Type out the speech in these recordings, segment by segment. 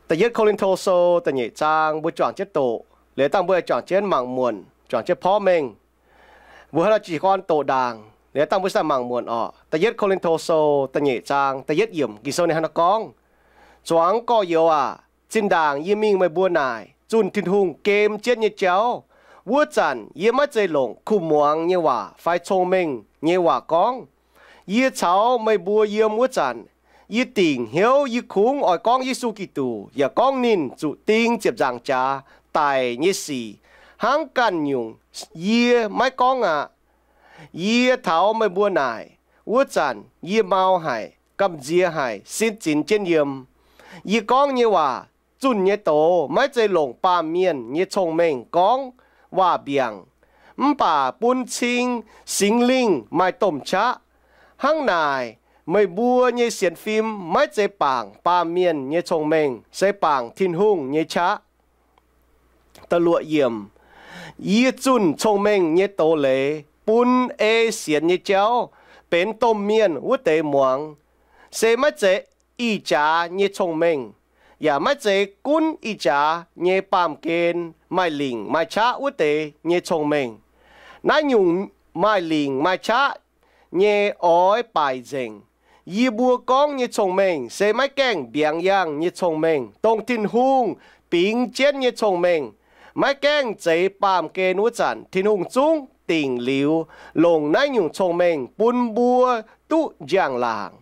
Da'yietv Ko^lin^to Sou da'nyeic zaang mbuo juangc jienv doqc. Liuz dangh mbuo juangc jienv mangc muonc, juangc jienv porv mengh. Mbuo hnangv nor jiez gorn doqc ndaangc, liuz dangh mbuo sai mangc muonc orqc. Da'yietv Ko^lin^to Sou da'nyeic zaang da'yietv yiemc Ging-Sou ninh hnangv nor gorngv, Zuangx gorx-youz aac, zinh ndaangc yie mingh meih mbuo naaic zunh Tin-Hungh gem jienv nyei jauv wuov zanc, yie maiv zeiz longc kuh muangx nyei waac fai cong-mengh nyei waac gorngv. Yie caux meih mbuo yiem wuov zanc, yie dingc hnyouv yie kungx oix gorngv Yesu Giduc yaac gorngv ninh zuqc ding ziepc nzaangc jaax daic nyei sic hnangv ganh nyungc. Yie maiv gorngv aqv. Yie taux meih mbuo naaic wuov zanc, yie mau haic, gamh nziex haic, sin zinx jienv yiem. Yie gorngv nyei waac zunh nyei doz maiv zeiz longc baamh mienh nyei cong-mengh gorngv waac mbiaangc, mv baac bun cing Singx Lingh maaih domh qaqv. Hnangv naaic, meih mbuo nyei sienx fim maiv zeiz bangc baamh mienh nyei cong-mengh, se bangc Tin-Hungh nyei qaqv. Yie zunh cong-mengh nyei doz-leiz bun ei sienx nyei jauv benx domh mienh wuov deix muangx, se maiv zeiz ih jaax nyei cong-mengh, yaac maiv zeiz gunv ih jaax nyei baamh gen maaih lingc maaih qaqv wuov deix nyei cong-mengh. Naaiv nyungc maaih lingc maaih qaqv nyei oix baaic nzengc. Yie mbuo gorngv nyei cong-mengh se maiv gaengh mbiaangx yangh nyei cong-mengh, dongh Tin-Hungh bingx jienv nyei cong-mengh. Maiv gaengh zeix baamh gen wuov zanc, Tin-Hungh zungv dingc liuz longc naaiv nyungc cong-mengh bun mbuo duqv njang-laangc.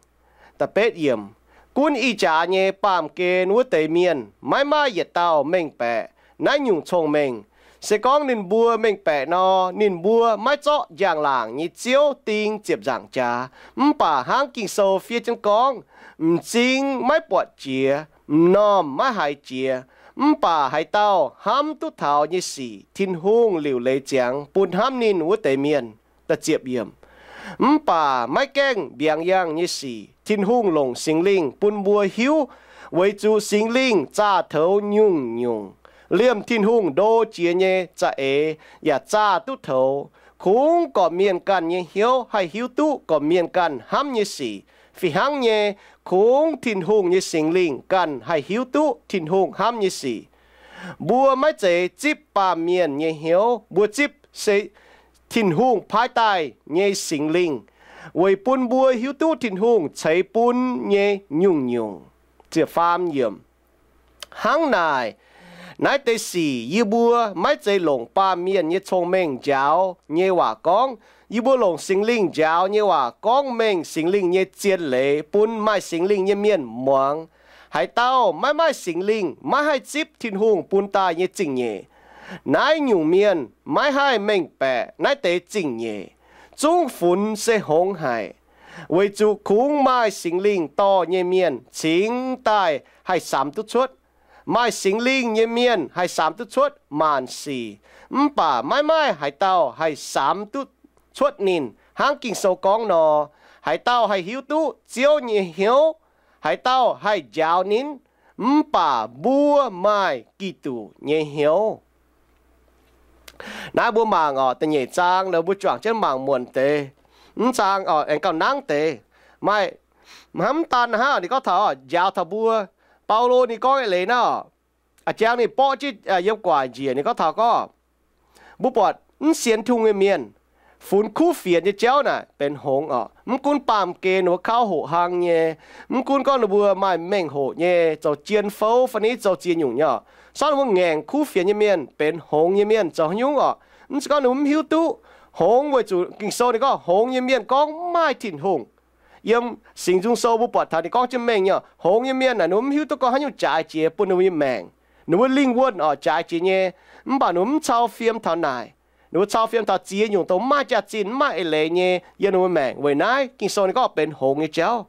Gunv ih jaax nyei baamh gen wuov deix mienh maiv maaih yietc dauh mengh baeqc naaiv nyungc cong-mengh. Se gorngv ninh mbuo mengh baeqc nor, ninh mbuo maiv zorqv njang-laangc nyei Ziouv ding ziepc nzaangc jaax. Mv baac hnangv Ging-Sou fiev jienv gorngv, m'zing maiv buatc jiex, m'normh maiv haiz jiex. Mv baac haaix dauh hnamv duqv taux nyei sic, Tin-Hungh liuc leiz ziangx bun hnamv ninh wuov deix mienh. Mv baac maiv gaengh mbiaangx yangh nyei sic, Tin-Hungh longc Singx Lingh bun mbuo hiuv, weic zuqc Singx Lingh zaah toux nyungc-nyungc, liemh Tin-Hungh ndo jiex nyei za'eix, yaac zaah duqv toux. Kungx gorqv-mienh ganh nyei hnyouv haih hiuv duqv gorqv-mienh ganh hnamv nyei sic. Fih hnangv nyei, kungx Tin-Hungh nyei Singx Lingh ganh haih hiuv duqv Tin-Hungh hnamv nyei sic. Mbuo maiv zeiz zipv baamh mienh nyei hnyouv, mbuo zipv se Tin-Hungh paaiv daaih nyei Singx Lingh, weic bun mbuo hiuv duqv Tin-Hungh ceix bun nyei nyungc-nyungc. Hnangv naaic, naaiv deix sic yie mbuo maiv zeiz longc baamh mienh nyei cong-mengh njaaux nyei waac gorngv. Yie mbuo longc Singx Lingh njaaux nyei waac gorngv mengh Singx Lingh nyei zien leiz bun maaih Singx Lingh nyei mienh muangx. Haaix dauh maiv maaih Singx Lingh maiv haih zipv Tin-Hungh bun daaih nyei zingh nyeic. Naaiv nyungc mienh maiv haih mengh baeqc naaiv deix zingh nyeic, zungv funx se hngongx haic, weic zuqc kungx maaih Singx Lingh dorh nyei mienh cingx daaih haih samx duqv cuotv. Maaih Singx Lingh nyei mienh haih samx duqv cuotv maanc sic, mv baac maiv maaih haaix dauh haih samx duqv cuotv ninh. Hnangv Ging-Sou gorngv nor, haaix dauh haih hiuv duqv Ziouv nyei hnyouv? Haaix dauh haih njaaux ninh? Mv baac mbuo maaih Giduc nyei hnyouv. Naaiv mbuo mangc orqc, da'nyeic zaang, mbuo juangc jienv mangc muonc deix. Mv zaang orqc, aengx gauh nangv deix. Maaih, hnamv daan hnangv ninh gorngv taux njaaux taux mbuo. Baulo ninh gorngv eix leiz naaiv, a'jang ninh borqv jienv yiem gu'nguaaic njiec ninh gorngv taux gorngv, mbuo buatc mv sienx Tin-Hungh nyei mienh funx kuv fienx nyei jauv naaic benx hngongx orqc. Mv gunv baamh gen ninh mbuo kauv hoqc hlang nyei, mv gunv gorngv ninh mbuo maaih mengh hoqc nyei, zoux jien fouv fai ni zoux ziex nyungc nyei orqc, sortv ninh mbuo ngaengc kuv fienx nyei mienh benx hngongx nyei mienh zoux haaix nyungc orqc? Mv zeiz gorngv ninh mbuo mv hiuv duqv hngongx, weic zuqc Ging-Sou ninh gorngv hngongx nyei mienh gorngv mv maaih Tin-Hungh. Yiem Singx Nzung Sou mbuo buatc taux ninh gorngv jienv mengh nyei, hngongx nyei mienh naaic ninh mbuo mv hiuv duqv gorngv haaix nyungc jaaix jiex bun ninh mbuo nyei maengc. Ninh mbuo lingh wuonh orqc jaaix jiex nyei, mv baac ninh mbuo mv cau fiem taux naaic. Ninh mbuo cau fiem taux ziex nyungc dongh mv maaih jaax-zinh, mv maaih eix leiz nyei yiem ninh mbuo maengc. Weic naaiv Ging-Sou ninh gorngv benx hngongx nyei jauv.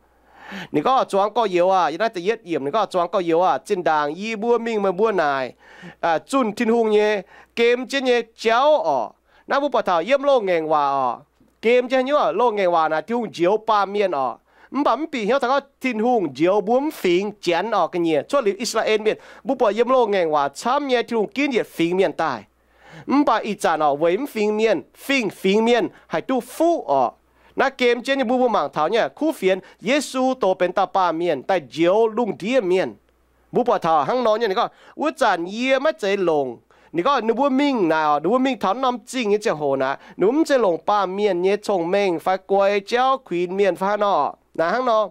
Ninh gorngv, Zuangx gorx-youz aah! Yiem naaiv da'yietv yiemc ninh gorngv, Zuangx gorx-youz aah! Zinh ndaangc yie mbuo mingh meih mbuo naaic zunh Tin-Hungh nyei, gem jienv nyei jauv orqc. Naaiv mbuo buatc taux yiem loz-ngaengc waac orqc, gem jienv haaix nyungc? Loz-ngaengc waac naaic Tin-Hungh njoux baamh mienh orqc. Mv baac mv bieqc hnyouv taux gorngv Tin-Hungh njoux mbuo mv fingx Janx orqc. Ga'nyiec cuotv liuz I^saa^laa^en Mienh, mbuo buatc yiem loz-ngaengc waac camv nyei Tin-Hungh ginv yietc fingx mienh daaih. Mv baac ih zanc orqc, weic mv fingx mienh fingh fingx mienh haih duqv fuqv orqc. Naaiv gem jienv nyei, mbuo mbuo mangc taux nyei kuv fienx, Yesu doz benx dauh baamh mienh daaih njoux lungh ndiev mienh. Mbuo buatc taux hnangv nor nyei, ninh gorngv, wuov zanc yie maiv zeiz longc, ninh gorngv ninh mbuo mingh naaic oc, ninh mbuo mingh taux norm zingh nyei ziangh hoc naaic, ninh mbuo mv zeiz longc baamh mienh nyei cong-mengh fai guai jauv kuinx mienh fai hnangv nor. Naaic hnangv nor,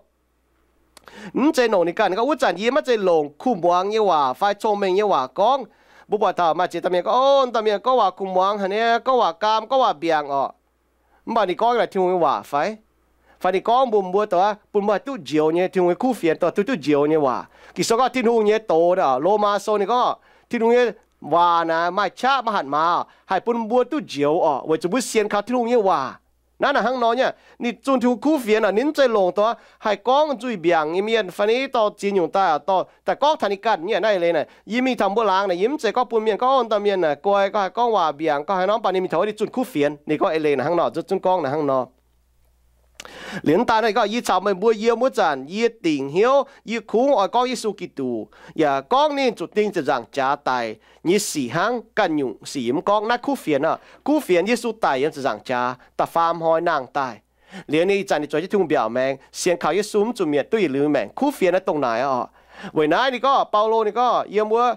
mv zeiz longc ninh ganh. Ninh gorngv, wuov zanc yie maiv zeiz longc kuv muangx nyei waac fai cong-mengh nyei waac gorngv. Mbuo buatc taux maaih ziex dauh mienh gorngv, o, dauh mienh gorngv waac kuv muangx haic nyei, gorngv waac gaam, gorngv waac mbiaangc oc. Mv baac ninh gorngv naaic Tin-Hungh nyei waac fai? Fai ninh gorngv mbuox mbuo dongh bun mbuo haih duqv njoux nyei, Tin-Hungh nyei kuv fienx dongh duqv, duqv njoux nyei waac. Ging-Sou gorngv Tin-Hungh nyei doz, Lomaa Sou ninh gorngv, Tin-Hungh nyei waac naaic maaih qaqv, maaih hatc maaz, haih bun mbuo duqv njoux oc, weic zuqc mbuo sienx kaux Tin-Hungh nyei waac. Naaiv naaic hnangv nor nyei, ninh zunh Tin-Hungh kuv fienx oc, ninh mv zeiz longc dongh haih gorngv nzuih mbiaangc nyei mienh fai ninh dorh ziex nyungc daaih, daaih gorngv taux ninh ganh nyei. Naaiv eix leiz naaic, yie mingh taux mbuo laangz naaic, yie mv zeiz gorngv bun mienh gorngv, o, dauh mienh naaic guai, gorngv haih gorngv waac mbiaangc, gorngv haaix nor, mv baac ninh mingh taux wuov, ninh zunh kuv fienx. Ninh gorngv eix leiz naaic hnangv nor, zunh, zunh gorngv naaic hnangv nor. Liuz mv daaih naaic gorngv, yie caux meih mbuo yiem wuov zanc, yie dingc hnyouv, yie kungx oix gorngv Yesu Giduc, yaac gorngv ninh zuqc ding ziepc nzaangc jaax daic nyei sic hnangv. Ganh nyungc sic yie mv gorngv. Naaiv kuv fienx oc, kuv fienx Yesu daic yiem ziepc nzaangc jaax, da'faam hnoi nangh daaih. Liuz ninh ih zanc ninh zueiz jienv Tin-Hungh mbiaauc maengx, sienx kaux Yesu mv zuqc mietc duqv yietc liuz maengc. Kuv fienx naaiv dongh naaic oc. Weic naaiv ninh gorngv, Baulo ninh gorngv yiem wuov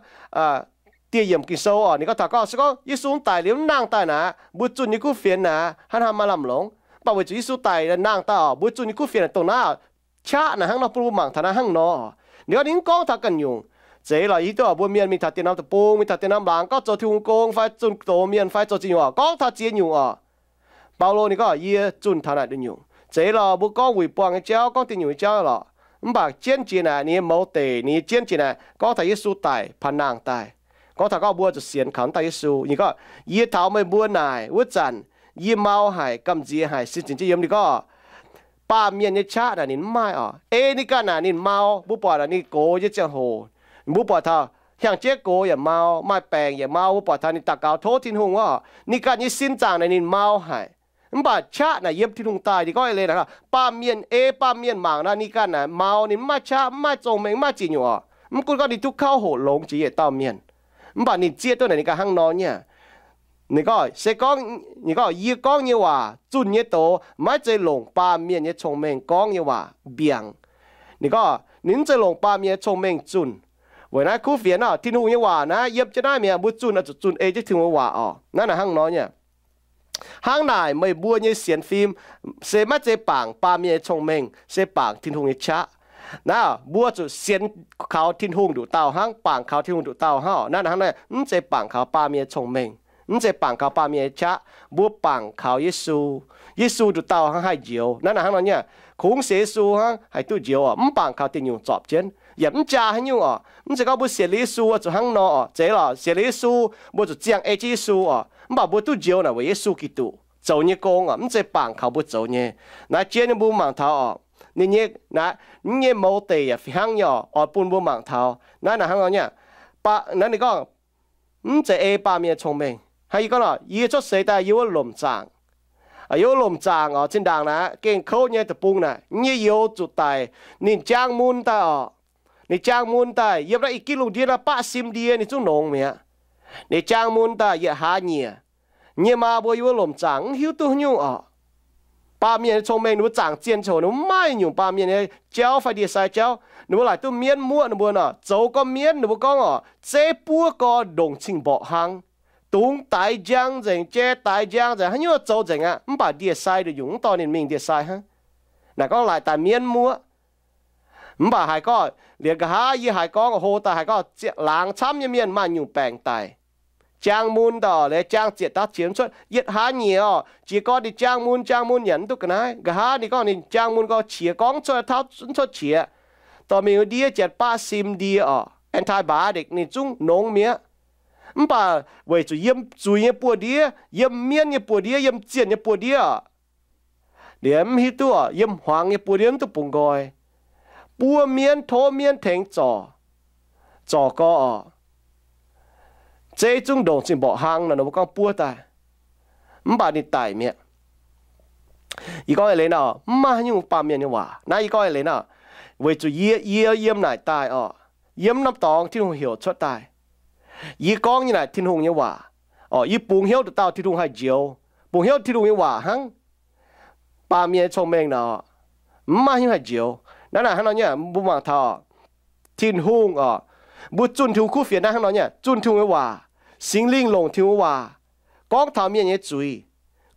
dieh yiemc Ging-Sou oc, ninh gorngv taux gorngv, se gorngv Yesu mv daic liuz mv nangh daaih naaic, mbuo zunh nyei kuv fienx naaic hnangv haaix maaih lamh longc. Mv baac weic zuqc Yesu daic naaic nangh daaih oc, mbuo zunh nyei kuv fienx dongh naaiv oc. Qaqv naaic hnangv nor bun mbuo mangc taux naaiv hnangv nor. Ninh gorngv ninh mv gorngv taux ganh nyungc. Zeiz lorqc, hiuv duqv oc, mbuo mienh mingh taux diex norm deic-bung, mingh taux diex norm laangz, gorngv zoux Tin-Hungh gong fai zunh doz mienh fai zoux ziex nyungc oc, gorngv taux ziex nyungc oc. Baulo ninh gorngv, yie zunh taux naaic nyungc. Zeiz lorqc, mbuo gorngv wuic buangh nyei jauv, gorngv diex nyungc nyei jauv lorqc. Mv baac jienv jiex naaic ninh nyei mouz deic, ninh nyei jienv jiex naaic gorngv taux Yesu daic, panh nangh daaih. Gorngv taux gorngv mbuo zuqc sienx kaux naaiv dauh Yesu. Ninh gorngv, yie taux meih mbuo naaic wuov zanc, yie mau haic, gamh nziex haic, sin zinx jienv yiem. Ninh gorngv, baamh mienh nyei qaqv naaic ninh mv maaih oc. Ei ninh ganh naaic ninh mau, mbuo buatc naaic ninh gox nyei ziangh hoc, mbuo buatc taux hiaangx jeiv gox yaac mau, maaih baengc yaac mau, mbuo buatc taux ninh daux gaux tov Tin-Hungh wuov oc. Ninh ganh nyei sin zaangc naaic ninh mau haic. Mv baac qaqv naaic yiem Tin-Hungh daaih. Ninh gorngv eix leiz naaic, baamh mienh, ei baamh mienh mangc naaic ninh ganh naaic mau, ninh mv maaih qaqv, mv maaih zong-mengh, mv maaih ziex nyungc oc. Mv gunv gorngv ninh duqv kauv hoqc longx jiex yietc dauh mienh, mv baac ninh zieqv duqv naaic ninh ganh hnangv nor nyei. Ninh gorngv, se gorngv, ninh gorngv, yie gorngv nyei waac, zunh nyei doz maiv zeiz longc baamh mienh nyei cong-mengh gorngv nyei waac mbiaangc. Ninh gorngv ninh mv zeiz longc baamh mienh nyei cong-mengh zunh. Weic naaiv kuv fienx oc, Tin-Hungh nyei waac naaiv yiem jienv naaiv mi'aqv. Mbuo zunh oix zuqc zunh ei jienv Tin-Hungh nyei waac oc. Naaiv naaic hnangv nor nyei. Hnangv naaic meih mbuo nyei sienx fim se maiv zeiz bangc baamh mienh nyei cong-mengh, se bangc Tin-Hungh nyei qaqv. Naaiv mbuo zuqc sienx kaux Tin-Hungh nduqc dauh hnangv, bangc kaux Tin-Hungh nduqc dauh hnangv oc. Naaiv naaic hnangv naaic, mv zeiz bangc kaux baamh mienh nyei cong-mengh, mv zeiz bangc kaux baamh mienh nyei qaqv. Mbuo bangc kaux Yesu. Yesu nduqc dauh hnangv haih njoux. Naaiv naaic hnangv nor nyei. Kungx sienx Yesu hnangv haih duqv njoux oc. Mv bangc kaux diex nyungc zorpc jienv, yaac mv jaa haaix nyungc oc. Mv zeiz gorngv mbuo sienx liuz Yesu zuqc hnangv nor oc. Zeiz lorqc, sienx liuz Yesu mbuo zuqc ziangh ei jienv Yesu oc. Mv baac mbuo duqv njoux naaic weic Yesu Giduc zoux nyei gong oc, mv zeiz bangc kaux mbuo zoux nyei. Naaiv jienv ninh mbuo mangc taux oc. Ninh nyei, naaiv, ninh nyei mouz deic yaac fih hnangv nyei oc, oix bun mbuo mangc taux. Naaiv naaic hnangv nor nyei. Naaiv ninh gorngv, mv zeiz ei baamh mienh cong-mengh. Hnangv yie gorngv lorqc, yie cuotv seix daaih yiem wuov lomc zaangc. Yiem wuov lomc zaangc oc, zinh ndaangc naaic gengh kouv nyei, deic-bung naaic, yie nyei youz zuqc daic. Ninh jaang mun daaih oc. Ninh jaang mun daaih yiem naaiv i gitv lungh ndiev naaiv baqv sim ndie ninh zungv nongx mi'aqv. Ninh jaang mun daaih yietc hlaax nyieqc. Yie nyei maa mbuo yiem wuov lomc zaangc mv hiuv duqv haaix nyungc oc. Baamh mienh nyei cong-mengh ninh mbuo zaangc zienh ziouc ninh mbuo mv maaih nyungc baamh mienh nyei jauv fai ndie-sai jauv. Ninh mbuo laaic duqv mienv muoqv ninh mbuo nor, zoux gorqv mienv ninh mbuo gorngv oc, zeiv buov gorx ndongc cing-mborqc hlang, dungx daix njang nzengc, jai daix njang nzengc, haaix nyungc zoux nzengc aqv. Mv baac ndie-sai nduqc nyungc mv dorh ninh mingh ndie-sai hnangv. Naaic gorngv laaic daaih mienv muoqv. Mv baac haiz gorngv, liemh nqa'haav yie haiz gorngv, hlo daaih haiz gorngv, laangz camv nyei mienh maaih nyungc baengc daic. Jaang mun daaih oc, liemh jaang zietc daav qiex mv cuotv, yietc hlaax nyieqc oc, jiez gorn ninh jaang mun, jaang mun nyanc mv duqv ga'naaiv. Nqa'haav ninh gorngv ninh jaang mun gorx qiex gorngv mv cuotv, tauv mv cuotv qiex. Dorh mingh wuov ndiev janx baqv sim ndie oc, antibiotic ninh zungv nongx mi'aqv. Mv baac weic zuqc yiem zuiz nyei buoz-ndiev, yiem mienv nyei buoz-ndiev, yiem zienh nyei buoz-ndiev oc, liemh mv hiuv duqv oc, yiem hmuangx nyei buoz-ndiev mv duqv bungx nqoi. Buov mienv, tov mienv tengx zorc, zorc gorx oc, zeiv zungv ndongc cing-mborqc hlang nor, ninh mbuo gorngv buov daaih. Mv baac ninh daic mi'aqv. Yie gorngv eix leiz nor, mv maaih haaix nyungc baamh mienh nyei waac. Naaiv yie gorngv eix leiz nor, weic zuqc yie, yie yiem naaic daaih oc, yiem norm dorngx Tin-Hungh heuc cuotv daaih. Yie gorngv nyei naaic Tin-Hungh nyei waac oc. Yie bungx hnyouv nduqc dauh Tin-Hungh haih njoux, bungx hnyouv Tin-Hungh nyei waac hnangv. Baamh mienh nyei cong-mengh nor, mv maaih haaix nyungc haih njoux. Naaiv naaic hnangv nor nyei, mbuo mangc taux oc, Tin-Hungh oc, Mbuo zunh Tin-Hungh kuv fienx naaiv hnangv nor nyei, zunh Tin-Hungh nyei waac, Singx Lingh longc Tin-Hungh nyei waac gorngv taux mienh nyei zuiz,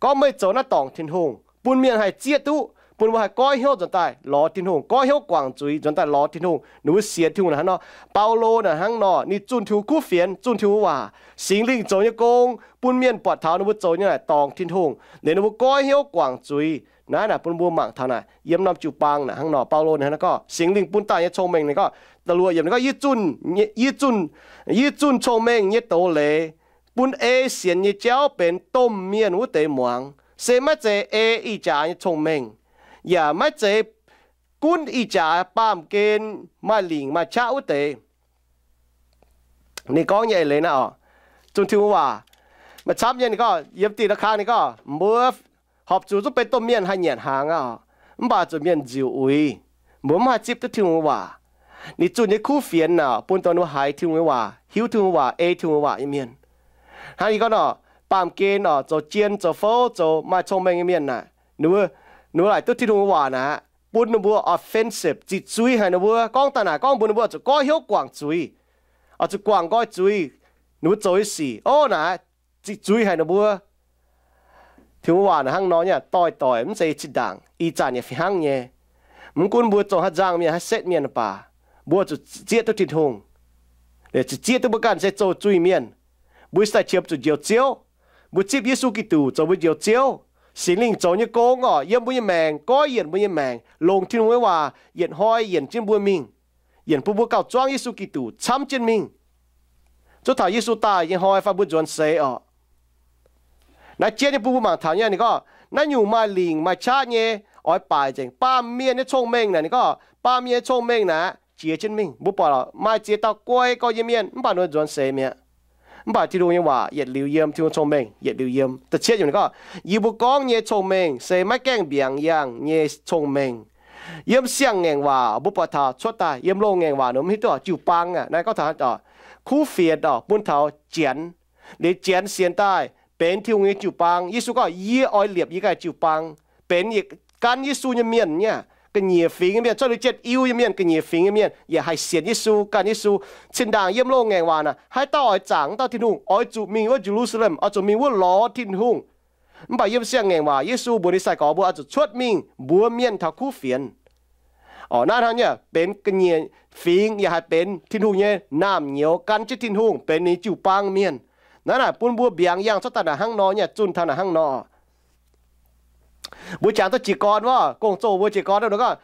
gorngv meih zoux naaiv dorngc Tin-Hungh, bun mienh haih zieqv duqv, bun mbuo haih goiv hnyouv nzuonx daaih lorz Tin-Hungh, goiv hnyouv guangc zuiz nzuonx daaih lorz Tin-Hungh. Ninh mbuo sienx Tin-Hungh naaic hnangv nor. Baulo naaic hnangv nor, ninh zunh Tin-Hungh kuv fienx, zunh Tin-Hungh waac, Singx Lingh zoux nyei gong, bun mienh buatc taux ninh mbuo zoux nyei naaic dorngc Tin-Hungh, liuz ninh mbuo goiv hnyouv guangc zuiz. Naaiv naaic bun mbuo mangc taux naaic yiem norm jiu-baang naaic hnangv nor. Baulo ninh hnangv naaiv gorngv Singx Lingh bun daaih nyei cong-mengh ninh gorngv, da'luoqc yiemc ninh gorngv, yie zunh cong-mengh nyei doz-leiz bun ei sienx nyei jauv benx domh mienh wuov deix muangx, se maiv zeiz ei ih jaax nyei cong-mengh, yaac maiv zeiz gunv ih jaax baamh gen maaih lingc maaih qaqv wuov deix. Ninh gorngv nyei eix leiz naaiv oc, zunh Tin-Hungh waac, maaih camv nyei ninh gorngv yiem diuh la'kang ninh gorngv mbuo horpc zuqc zungv benx domh mienh haih nyanc hnaangx aqv, mv baac zuqc mienh nziuc uix, mbuo mv haih zipv duqv Tin-Hungh nyei waac. Ninh zunh nyei kuv fienx naaic bun dongh ninh mbuo haiz Tin-Hungh nyei waac, hiuv Tin-Hungh nyei waac, ei Tin-Hungh nyei waac nyei mienh. Hnangv yie gorngv nor, baamh gen oc, zoux jien zoux fouv zoux maaih cong-mengh nyei mienh naaic, ninh mbuo laaic duqv Tin-Hungh nyei waac naaic bun ninh mbuo offensive, ziqc zuiz haic ninh mbuo. Gorngv daaih naaic gorngv mbuox ninh mbuo oix zuqc goiv hnyouv guangc zuiz, oix zuqc guangc nqoi zuiz, ninh mbuo zoux nyei sic. Ov, naaic ziqc zuiz haic ninh mbuo. Tin-Hungh waac naaic hnangv nor nyei, doix-doic mv zeiz zinh ndaangc, ih zanc yaac fih hnangv nyei. Mv gunv mbuo zoux haaix nzangc mienh, haaix setv mienh baac, mbuo zuqc zieqv duqv Tin-Hungh, zuqc zieqv duqv mbuo ganh se zoux zuiz-mienh. Mbuo se daaih qiemx zuqc Njoux Ziouv. Mbuo zipv Yesu Giduc zoux mbuo Njoux Ziouv. Singx Lingh zoux nyei gong oc, yiem mbuo nyei maengc, goiv yienc mbuo nyei maengc, longc Tin-Hungh nyei waac yietc hnoi yienc jienv mbuo mingh, yienc bun mbuo gauh zuangv Yesu Giduc camv jienv mingh. Zuov taux Yesu daaih nyei hnoi fai mbuo nzuonx seix oc. Naaiv jienv nyei bun mbuo mangc taux nyei ninh gorngv, naaiv nyungc maaih lingc maaih qaqv nyei oix baaic nzengc. Baamh mienh nyei cong-mengh naaic, ninh gorngv baamh mienh nyei cong-mengh naaic jiex jienv mingh. Mbuo buatc maaih ziex dauh guai gau nyei mienh mv baac ninh nzuonx seix mi'aqv. Mv baac Tin-Hungh nyei waac yietc liuz yiem, Tin-Hungh cong-mengh yietc liuz yiem. Da'cietv nyungc ninh gorngv, yie mbuo gorngv nyei cong-mengh se maiv gaengh mbiaangx yangh nyei cong-mengh. Yiem Siang-Ngaengc Waac mbuo buatc taux cuotv daaih, yiem Loz-Ngaengc Waac ninh mv hiuv duqv oc, jiu-baang aqv. Naaiv gorngv taux kuv fienx oc, bun taux Janx. Liuz Janx sienx daaih benx Tin-Hungh nyei jiu-baang. Yesu gorngv, yie oix liepc yie ganh jiu-baang, benx yietc gan Yesu nyei mienh nyei aqv. Ga'nyiec fingx nyei mienh, cuotv liuz Janx-Iu nyei mienh, ga'nyiec fingx nyei mienh yaac haih sienx Yesu, gan Yesu. Zinh ndaangc yiem Loz-Ngaengc Waac naaic, haaix dauh oix zaangc wuov dauh Tin-Hungh oix zuqc mingh wuov Jerusalem, oix zuqc mingh wuov lorz Tin-Hungh. Mv baac yiem Siang-Ngaengc Waac Yesu mbuox ninh sai-gorx mbuo oix zuqc cuotv mingh mbuox mienh taux kuv fienx. Oc, naaiv hnangv nyei, benx ga'nyiec fingx yaac haih benx Tin-Hungh nyei naamh nyouz, gan jienv Tin-Hungh, benx ninh jiu-baang mienh. Naaiv naaic bun mbuo mbiaangx yangh cuotv daaih naaic hnangv nor nyei, zunh taux naaic hnangv nor. Mbuo jangx duqv jiez gorn wuov, gong-zoh mbuo jiez gorn wuov, gorngv,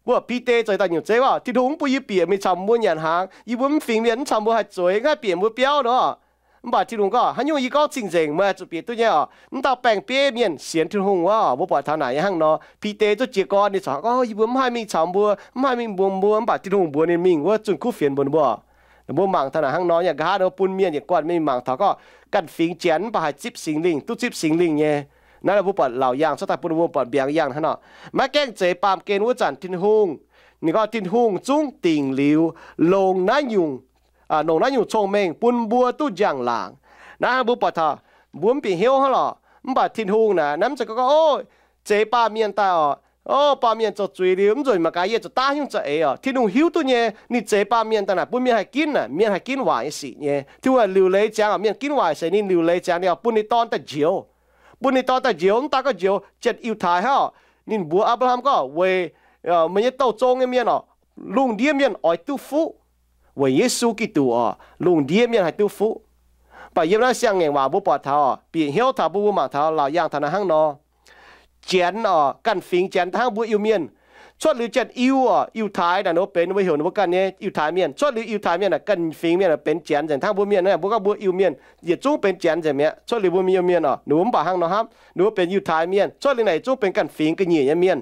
mbuo Bide zoux daaih nyungc zeiv wuov, Tin-Hungh mv bun yie bieqc mingh caux mbuo nyanc hnaangx, yie mbuo mv fingx mienh mv caux mbuo haih zueiz, mv haih bieqc mbuo biauv nor. Mv baac Tin-Hungh gorngv, haaix nyungc yie gorngv cing-nzengc, meih zuqc bieqc duqv nyei oc. Mv dauh baengh bieiv mienh sienx Tin-Hungh wuov, mbuo buatc taux naaic nyei hnangv nor. Bide zungv jiez gorn, ninh corc gorngv, yie mbuo mv haih mingh caux mbuo, mv haih mingh mbuox mbuo. Mv baac Tin-Hungh mbuox ninh mingh wuov, zunh kuv fienx mbuox ninh mbuo. Mbuo mangc taux naaic hnangv nor nyei, nqa'haav ninh mbuo bun mienh yietc guanh mingh mangc taux gorngv, ganh fingx Janx mv baac haih zipv Singx Lingh, duqv zipv Singx Lingh nyei. Naaiv mbuo buatc laauc yaangh cuotv daaih bun mbuo buatc mbiaangx yangh hnangv nor. Maiv gaengh zeiz baamh gen wuov zanc Tin-Hungh, ninh gorngv Tin-Hungh zungv dingc liuz longc naaiv nyungc, longc naaiv nyungc cong-mengh bun mbuo duqv njang-laangc. Naaiv mbuo buatc taux mbuo mv bieqc hnyouv hnangv lorqc. Mv baac Tin-Hungh naaic, naaiv mv zeiz gorngv, o, zeix baamh mienh daaih oc, o, baamh mienh zoux zuiz liuz mv nzunc mangc gaax yie zuqc daav nyungc za'eix oc. Tin-Hungh hiuv duqv nyei, ninh zeix baamh mienh daaih naaic bun mienh haih ginv naaic, mienh haih ginv waaic nyei sic nyei. Tin-Hungh liuc leiz ziangx oc, mienh ginv waaic se ninh liuc leiz ziangx, ninh oix bun ninh Dorn daaih njoux, bun ninh Dorn daaih njoux. Mv daan gorngv njoux Janx-Yiutai hnangv oc. Ninh mbuox Apc^laa^ham gorngv, weic meih nyei douh zong nyei mienh oc, lungh ndiev mienh oix duqv fuqv weic Yesu Giduc oc, lungh ndiev mienh haih duqv fuqv. Mv baac yiem naaiv Siang-Ngaengc Waac mbuo buatc taux oc, bieqc hnyouv taux mbuo, mbuo mangc taux laauc yaangh taux naaiv hnangv nor. Janx oc, ganh fingx Janx daaih hnangv mbuo Iu-Mienh. Cuotv liuz Janx-Iu oc, Yiutai naaic ninh mbuo benx, ninh mbuo heuc ninh mbuo ganh nyei Yiutai Mienh. Cuotv liuz Yiutai Mienh naaic, ganh fingx mienh benx Janx nzengc, hnangv mbuo Mienh naaiv, mbuo gorngv mbuo Iu-Mienh yietc zungv benx Janx nzengc mi'aqv. Cuotv liuz mbuo Iu-Mienh oc, ninh mbuo mv baac hnangv nor hnamv, ninh mbuo benx Yiutai Mienh. Cuotv liuz naaic yietc zungv benx ganh fingx ga'nyiec nyei mienh.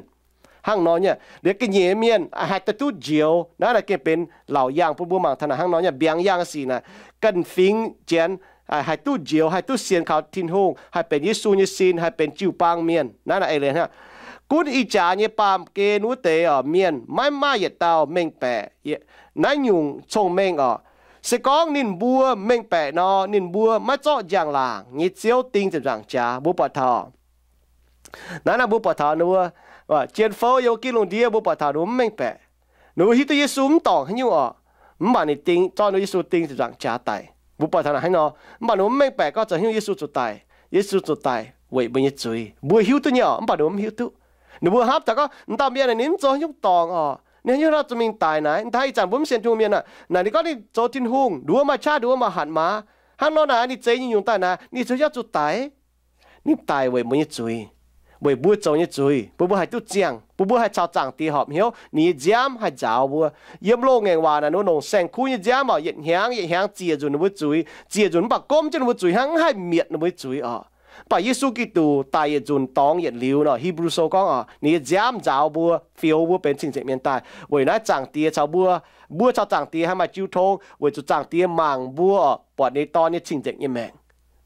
Hnangv nor nyei, liuz ga'nyiec nyei mienh haih daaih duqv njoux. Naaiv naaic gengh benx laauc yaangh bun mbuo mangc taux naaic hnangv nor nyei, mbiaangx yangh sic naaic, ganh fingx Janx haih duqv njoux, haih duqv sienx kaux Tin-Hungh, haih benx Yesu nyei sin, haih benx jiu-baang mienh. Naaiv naaic eix leiz hnangv. Gunv ih jaax nyei baamh gen wuov deix oc, mienh maiv maaih yietc dauh mengh baeqc naaiv nyungc cong-mengh oc. Se gorngv ninh mbuo mengh baeqc nor, ninh mbuo maiv zorqv njang-laangc nyei Ziouv ding ziepc nzaangc jaax. Mbuo buatc taux naaiv naaic, mbuo buatc taux ninh mbuo jien fouv yiem wuov gitv lungh ndiev, mbuo buatc taux ninh mbuo mv mengh baeqc. Ninh mbuo hiuv duqv Yesu mv dorngc haaix nyungc oc. Mv baac ninh ding, zorqv ninh Yesu ding ziepc nzaangc jaax daic. Mbuo buatc taux naaic hnangv nor, mv baac ninh mbuo mv mengh baeqc gorngv zoux haaix nyungc Yesu zuqc daic, Yesu zuqc daic weic mbuo nyei zuiz. Mbuo hiuv duqv nyei oc, mv baac ninh mbuo mv hiuv duqv. Ninh mbuo hnamv daaih gorngv, m'dauh mienh naaic ninh mv zoux haaix nyungc dorngc oc, ninh haaix nyungc nor zuqc mingh daic naaic, m'daaih ih zanc mbuo mv sienx Tin-Hungh mienh aqv. Naaic ninh gorngv ninh zoux Tin-Hungh, nduov maaih qaqv, nduov maaih hatc maaz. Hnangv nor naaic ninh zeix nyungc-nyungc daaih naaic, ninh zoux haaix nyungc zuqc daic? Ninh daic weic mbuo nyei zuiz, weic mbuo zoux nyei zuiz, bun mbuo haih duqv ziangh, bun mbuo haih caux Zaangc Diex horpc hnyouv, ninh nyei nziaamv haih nzaaux mbuo. Yiem loz-ngaengc waac naaic, ninh mbuo longc saeng-kuv nyei nziaamv oc, yietc hnyangx yietc hnyangx ziec nzunc ninh mbuo zuiz, ziec nzunc mv baac gomv jienv ninh mbuo zuiz hnangv, mv haih mietc ninh mbuo nyei zuiz oc. Mv baac Yesu Giduc daic yietc nzunc dorngx yietc liuz nor, Hipv^lu Sou gorngv oc, ninh nyei nziaamv nzaaux mbuo, fioux mbuo benx cing-nzengc mienh daaih. Weic naaiv Zaangc Diex caux mbuo, mbuo caux Zaangc Diex haih maaih jiu tong, weic zuqc Zaangc Diex mangc mbuo oc, buatc ninh nyei Dorn nyei cing-nzengc nyei maengc,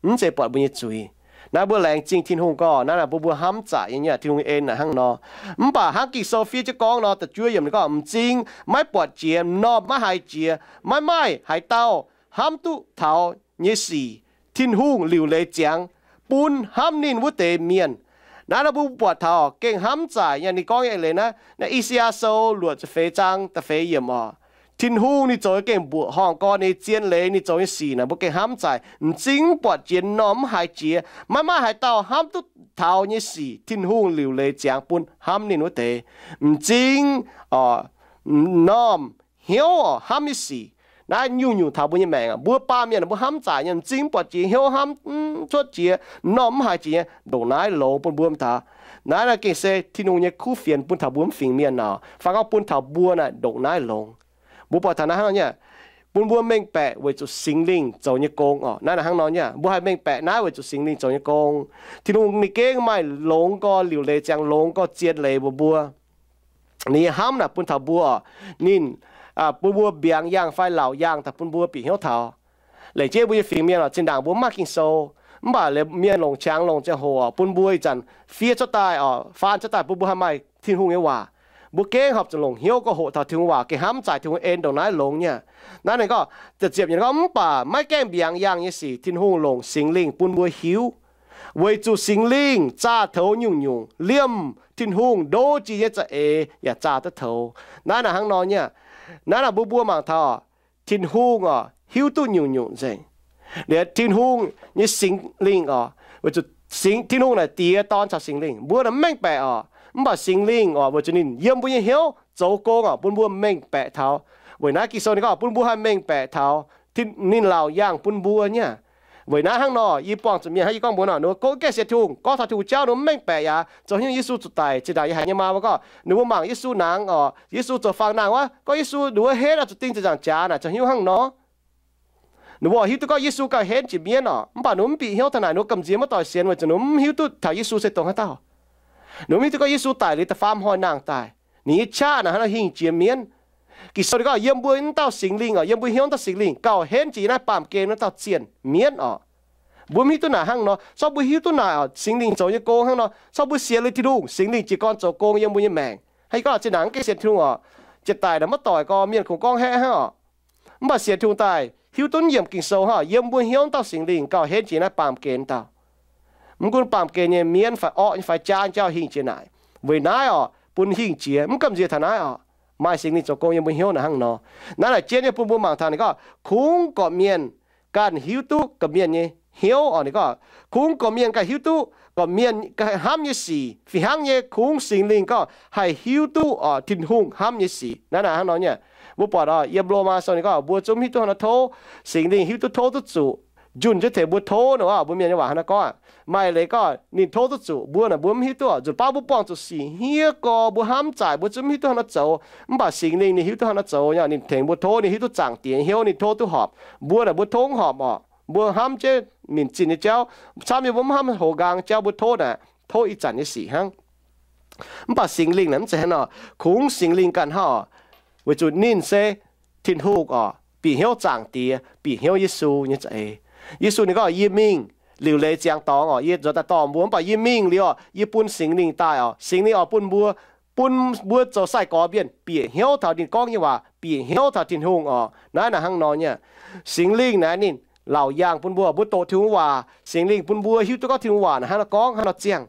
mv zeiz buatc mbuo nyei zuiz. Naaiv mbuo laengz zingh Tin-Hungh gorngv naaiv naaic bun mbuo hnamv zaqc nyei, Tin-Hungh en naaic hnangv nor. Mv baac hnangv Ging-Sou fiev jienv gorngv nor, da'juov yiemc ninh gorngv, m'zing maiv buatc jiex, m'normh maiv haiz jiex, maiv maaih haaix dauh hnamv duqv taux nyei sic Tin-Hungh liuc leiz ziangx bun hnamv ninh wuov deix mienh. Naaiv nor mbuo buatc taux gengh hnamv zaqc nyei. Ninh gorngv nyei eix leiz naaiv, naaiv I^saa^yaa Sou luoqc ziepc feix zaang da'feix yiemc oc. Tin-Hungh ninh zoux nyei gengh mbuoqc horngh gorn, ninh nyei zien leiz, ninh zoux nyei sic naaic mbuo gengh hnamv zaqc. M'zing mv buatc jiex, m'normh mv haiz jiex, maiv maaih haaix dauh hnamv duqv taux nyei sic Tin-Hungh liuc leiz ziangx bun hnamv ninh wuov deix. M'zing, m'normh, hnyouv oc, hnamv nyei sic. Naaiv nyungc-nyungc taux mbuo nyei maengc, mbuo baamh mienh mbuo hnamv zaqc nyei, m'zing mv buatc jiex, hnyouv hnamv mv cuotv jiex, m'normh mv haiz jiex nyei, ndongc naaiv longx bun mbuo mv taux. Naaiv nor gengh se Tin-Hungh nyei kuv fienx bun taux mbuo mv fingx mienh oc, fai gorngv bun taux mbuo naaic ndongc naaiv longx. Mbuo buatc taux naaiv hnangv nor nyei, bun mbuo mengh baeqc weic zuqc Singx Lingh zoux nyei gong oc. Naaiv naaic hnangv nor nyei, mbuo haih mengh baeqc naaiv weic zuqc Singx Lingh zoux nyei gong. Tin-Hungh ninh gengh maaih longx gorx liuc leiz ziangx, longx gorx zien leiz mbuox mbuo. Ninh nyei hnamv naaic bun taux mbuo oc, ninh bun mbuo mbiaangx yaangh fai laauc yaangh daaih bun mbuo bieqc hnyouv taux. Laengz jienv mbuo nyei fingx mienh oc, zinh ndaangc mbuo mv maaih Ging-Sou, mv baac mienh longc qangx longc ziangh hoc oc, bun mbuo ih zanc fiev cuotv daaih oc, faan cuotv daaih bun mbuo haih maaih Tin-Hungh nyei waac. Mbuo gengh horpc zuqc longc hnyouv go hoqc taux Tin-Hungh waac, gengh hnamv zaqc Tin-Hungh en ndongc naaiv longx nyei. Naaiv ninh gorngv, ziepc yiemc ninh gorngv, mv baac maiv gaengh mbiaangx yaangh nyei sic Tin-Hungh longc Singx Lingh bun mbuo hiuv, weic zuqc Singx Lingh zaah toux nyungc-nyungc, liemh Tin-Hungh ndo jiex nyei za'eix yaac zaah duqv toux. Naaiv naaic hnangv nor nyei. Naaiv naaic mbuo mbuo mangc taux Tin-Hungh oc, hiuv duqv nyungc-nyungc nzengc. Liuz Tin-Hungh nyei Singx Lingh oc, weic zuqc Singx, Tin-Hungh naaic Diex, Dorn caux Singx Lingh, mbuo naaic mv mengh baeqc oc. Mv baac Singx Lingh oc, weic zuqc ninh yiem mbuo nyei hnyouv zoux gong oc, bun mbuo mengh baeqc taux. Weic naaiv Ging-Sou ninh gorngv bun mbuo haih mengh baeqc taux ninh laauc yaangh bun mbuo nyei. Weic naaiv hnangv nor, yie buangh zuqc mienh hnangv yie gorngv mbuox nor, ninh mbuo gengh sienx Tin-Hungh, gorngv taux Tin-Hungh jauv ninh mbuo mv mengh baeqc yaac zoux hnyouv Yesu zuqc daic. Zinh ndaangc yie haiz nyei maa mbuo gorngv ninh mbuo mangc Yesu nangx oc, Yesu zoux fang nangh wuov, gorngv Yesu ninh mbuo henv oix zuqc ding ziepc nzaangc jaax naaic zoux hnyouv hnangv nor. Ninh mbuo hiuv duqv gorngv Yesu gauh henv jiex mienv oc, mv baac ninh mbuo mv bieqc hnyouv taux naaic, ninh mbuo gamh nziex maiv doic sienx weic zuqc ninh mbuo mv hiuv duqv taux Yesu se dongh haaix dauh. Ninh mbuo mv hiuv duqv gorngv Yesu daic liuz da'faam hnoi nangh daaih, ninh nyei qaqv naaic hnangv nor hingh jiex mienv. Ging-Sou ninh gorngv yiem mbuo wuov dauh Singx Lingh oc, yiem mbuo hnyouv wuov dauh Singx Lingh gauh henv jiex naaiv baamh gen wuov dauh zienh mienv oc. Mbuo mv hiuv duqv naaic hnangv nor, corc mbuo hiuv duqv naaic oc, Singx Lingh zoux nyei gong hnangv nor, corc mbuo sienx liuz Tin-Hungh, Singx Lingh jiez gorn zoux gong yiem mbuo nyei maengc. Hnangv yie gorngv zinh ndaangc mv gaengh sienx Tin-Hungh oc, jiex daic naaic maiv doic gorx mienh kungx gorngv haeqv hnangv oc. Mv baac sienx Tin-Hungh daaih hiuv duqv yiemc Ging-Sou hnangv oc, yiem mbuo hnyouv wuov dauh Singx Lingh gauh henv jiex naaiv baamh gen dauh. Mv gunv baamh gen nyei mienv fai orqv nyei fai jaav nyei jauv hingh jiex naaic. Weic naaiv oc, bun hingh jiex mv gamh nziex taux naaiv oc, maaih Singx Lingh zoux gong yiem mbuo hnyouv naaic hnangv nor. Naaiv naaic jienv nyei bun mbuo mangc taux ninh gorngv kungx gorqv-mienh ganh hiuv duqv gorqv-mienh nyei hnyouv oc. Ninh gorngv kungx gorqv-mienh ganh hiuv duqv gorqv-mienh hnamv nyei sic fih hnangv nyei kungx Singx Lingh gorngv haih hiuv duqv oc Tin-Hungh hnamv nyei sic. Naaiv naaic hnangv nor nyei. Mbuo buatc oc, yiem Lomaa Sou ninh gorngv mbuo zungv hiuv duqv hnangv nor tov, Singx Lingh hiuv duqv tov duqv zuqc. Njunh jienv tengx mbuo tov nor, mbuo mienh nyei waac hnangv nor gorngv aqv. Maaih leiz gorngv ninh tov duqv zuqc, mbuo naaic mbuo mv hiuv duqv oc. Nzunc baav mbuo buangh zuqc sic hniev gorx, mbuo hnamv zaaic, mbuo zungv mv hiuv duqv hnangv nor zoux. Mv baac Singx Lingh ninh hiuv duqv hnangv nor zoux nyei. Ninh tengx mbuo tov, ninh hiuv duqv zaangc diex nyei hnyouv, ninh tov duqv horpc. Mbuo naaic mbuo tov mv horpc oc. Mbuo hnamv jienv minc zinh nyei jauv, camv nyei mbuo mv hnamv hoz nqaang jauv, mbuo tov naaic tov ih zanc nyei sic hnangv. Mv baac Singx Lingh naaic mv zeiz hnangv nor. Kungx Singx Lingh ganh hnangv oc, weic zuqc ninh se Tin-Hungh oc, bieqc hnyouv zaangc diex, bieqc hnyouv Yesu nyei za'eix. Yesu ninh gorngv, yie mingh liuc leiz ziangx dorngx oc, yie nzuonx daaih dorh mbuo, mv baac yie mingh liuz oc, yie bun Singx Lingh daaih oc. Singx Lingh oix bun mbuo, bun mbuo zoux sai-gorx mienh bieqc hnyouv taux ninh gorngv nyei waac, bieqc hnyouv taux Tin-Hungh oc. Naaiv naaic hnangv nor nyei. Singx Lingh naaiv ninh laauc yaangh bun mbuo, mbuo doqc Tin-Hungh waac, Singx Lingh bun mbuo hiuv duqv gorngv Tin-Hungh waac naaic hnangv nor gorngv, hnangv nor ziangh.